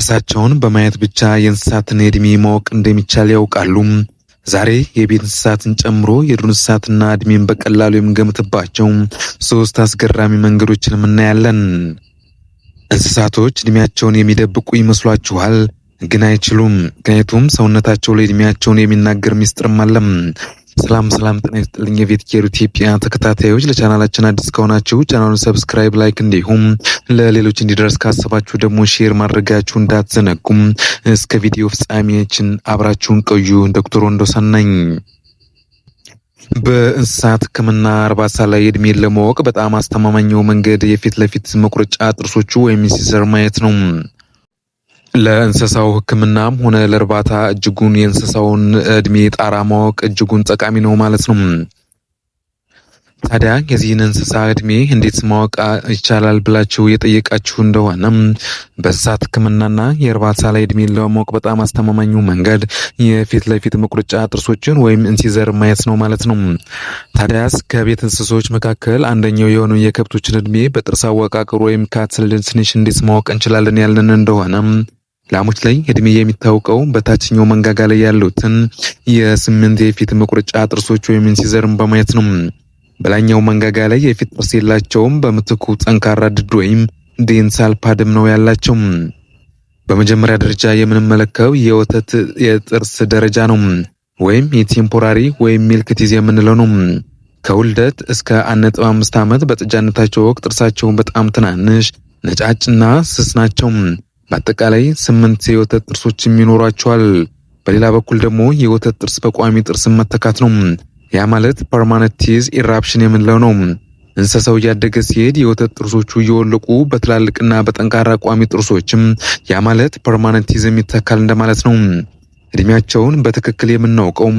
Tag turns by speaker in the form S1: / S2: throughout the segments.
S1: ጥርሳቸውን በማየት ብቻ የእንስሳትን ዕድሜ ማወቅ እንደሚቻል ያውቃሉ? ዛሬ የቤት እንስሳትን ጨምሮ የዱር እንስሳትና ዕድሜን በቀላሉ የምንገምትባቸው ሶስት አስገራሚ መንገዶችን እናያለን። እንስሳቶች ዕድሜያቸውን የሚደብቁ ይመስሏችኋል? ግን አይችሉም። ምክንያቱም ሰውነታቸው ላይ ዕድሜያቸውን የሚናገር ሚስጥርም አለም። ሰላም ሰላም፣ ጤና ይስጥልኝ የቤት ኬር ኢትዮጵያ ተከታታዮች፣ ለቻናላችን አዲስ ከሆናችሁ ቻናሉን subscribe፣ like እንዲሁም ለሌሎች እንዲደርስ ካሰባችሁ ደግሞ share ማድረጋችሁ እንዳትዘነጉም። እስከ ቪዲዮ ፍጻሜያችን አብራችሁን ቆዩ። ዶክተር ወንዶሰን ነኝ። በእንስሳት ሕክምና እርባታ ላይ እድሜን ለማወቅ በጣም አስተማማኛው መንገድ የፊት ለፊት መቁረጫ ጥርሶቹ ወይም incisor ማየት ነው። ለእንስሳው ሕክምናም ሆነ ለእርባታ እጅጉን የእንስሳውን እድሜ ጣራ ማወቅ እጅጉን ጠቃሚ ነው ማለት ነው። ታዲያ የዚህን እንስሳ እድሜ እንዴት ማወቅ ይቻላል ብላችሁ የጠየቃችሁ እንደሆነ፣ በእንስሳት ሕክምናና የእርባታ ላይ እድሜን ለማወቅ በጣም አስተማማኙ መንገድ የፊት ለፊት መቁረጫ ጥርሶችን ወይም incisor ማየት ነው ማለት ነው። ታዲያስ ከቤት እንስሶች መካከል አንደኛው የሆነው የከብቶችን እድሜ በጥርስ አወቃቀር ወይም cattle dentition እንዴት ማወቅ እንችላለን ያለን እንደሆነ፣ ላሞች ላይ እድሜ የሚታወቀው በታችኛው መንጋጋ ላይ ያሉትን የስምንት የፊት መቁረጫ ጥርሶች ወይም incisor ን በማየት ነው። በላይኛው መንጋጋ ላይ የፊት ጥርስ የላቸውም። በምትኩ ጠንካራ ድድ ወይም dental pad ም ነው ያላቸው። በመጀመሪያ ደረጃ የምንመለከተው የወተት የጥርስ ደረጃ ነው፣ ወይም የ temporary ወይም milk teeth የምንለው ነው። ከውልደት እስከ 1.5 ዓመት በጥጃነታቸው ወቅት ጥርሳቸውን በጣም ትናንሽ፣ ነጫጭና ስስ ናቸው። በአጠቃላይ ስምንት የወተት ጥርሶች ይኖሯቸዋል። በሌላ በኩል ደግሞ የወተት ጥርስ በቋሚ ጥርስ መተካት ነው። ያ ማለት permanent teeth eruption የምንለው ነው። እንስሳው እያደገ ሲሄድ የወተት ጥርሶቹ እየወለቁ በትላልቅና በጠንካራ ቋሚ ጥርሶችም፣ ያ ማለት permanent teeth ይተካል እንደማለት ነው። እድሜያቸውን በትክክል የምናውቀው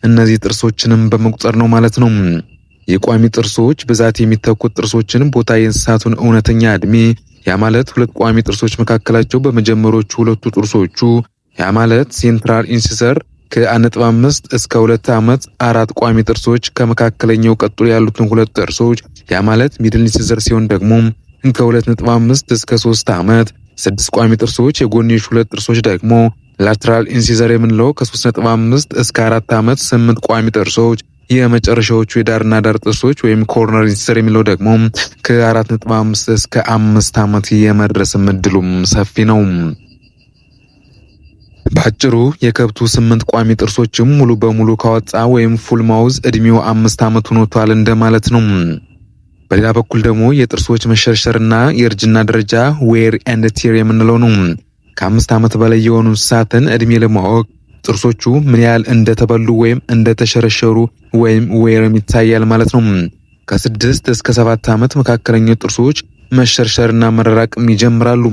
S1: እነዚህ ጥርሶችንም በመቁጠር ነው ማለት ነው። የቋሚ ጥርሶች ብዛት የሚተኩት ጥርሶችን ቦታ የእንስሳቱን እውነተኛ እድሜ፣ ያ ማለት ሁለት ቋሚ ጥርሶች መካከላቸው በመጀመሪያዎቹ ሁለቱ ጥርሶቹ፣ ያ ማለት central incisor ከ1.5 እስከ 2 ዓመት፣ አራት ቋሚ ጥርሶች ከመካከለኛው ቀጥሎ ያሉትን ሁለት ጥርሶች፣ ያ ማለት middle incisor ሲሆን ደግሞ ከ2.5 እስከ 3 ዓመት ስድስት ቋሚ ጥርሶች፣ የጎንዮሽ ሁለት ጥርሶች ደግሞ lateral incisor የምንለው ከ3.5 እስከ 4 ዓመት ስምንት ቋሚ ጥርሶች፣ የመጨረሻዎቹ የዳርና ዳር ጥርሶች ወይም corner incisor የሚለው ደግሞ ከ4.5 እስከ 5 ዓመት የመድረስ እድሉም ሰፊ ነው። በአጭሩ የከብቱ ስምንት ቋሚ ጥርሶችም ሙሉ በሙሉ ካወጣ ወይም full mouth እድሜው 5 ዓመት ሆኖቷል እንደማለት ነው። በሌላ በኩል ደግሞ የጥርሶች መሸርሸርና የእርጅና ደረጃ wear and tear የምንለው ነው። ከ5 ዓመት በላይ የሆኑ እንስሳትን እድሜ ለማወቅ ጥርሶቹ ምን ያህል እንደተበሉ ወይም እንደተሸረሸሩ ወይም wear ም ይታያል ማለት ነው። ከ6 እስከ 7 ዓመት መካከለኛው ጥርሶች መሸርሸርና መራራቅም ይጀምራሉ።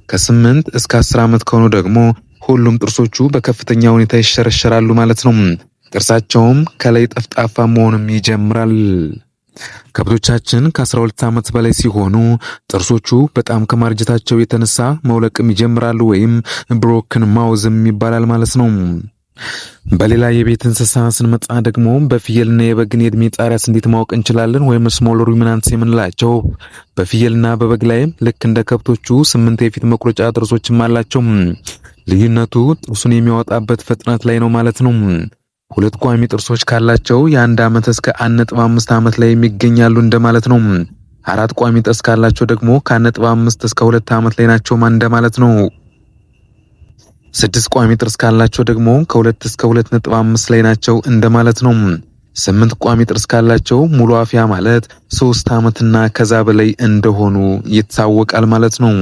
S1: ከ8 እስከ 10 ዓመት ከሆኑ ደግሞ ሁሉም ጥርሶቹ በከፍተኛ ሁኔታ ይሸረሸራሉ ማለት ነው። ጥርሳቸውም ከላይ ጠፍጣፋ መሆንም ይጀምራል። ከብቶቻችን ከ12 ዓመት በላይ ሲሆኑ ጥርሶቹ በጣም ከማርጀታቸው የተነሳ መውለቅም ይጀምራሉ ወይም broken mouth ም ይባላል ማለት ነው። በሌላ የቤት እንስሳ ስንመጣ ደግሞ በፍየልና የበግን የእድሜ ጣሪያስ እንዴት ማወቅ እንችላለን? ወይም small ruminants የምንላቸው በፍየልና በበግ ላይም ልክ እንደ ከብቶቹ ስምንት የፊት መቁረጫ ጥርሶችም አላቸው። ልዩነቱ ጥርሱን የሚያወጣበት ፍጥነት ላይ ነው ማለት ነው። ሁለት ቋሚ ጥርሶች ካላቸው የ1 ዓመት እስከ 1.5 ዓመት ላይ የሚገኛሉ እንደማለት ነው። አራት ቋሚ ጥርስ ካላቸው ደግሞ ከ1.5 እስከ 2 ዓመት ላይ ናቸው እንደማለት ነው። ስድስት ቋሚ ጥርስ ካላቸው ደግሞ ከ2 እስከ 2.5 ላይ ናቸው እንደማለት ነው። ስምንት ቋሚ ጥርስ ካላቸው ሙሉ አፍያ ማለት 3 ዓመትና ከዛ በላይ እንደሆኑ ይታወቃል ማለት ነው።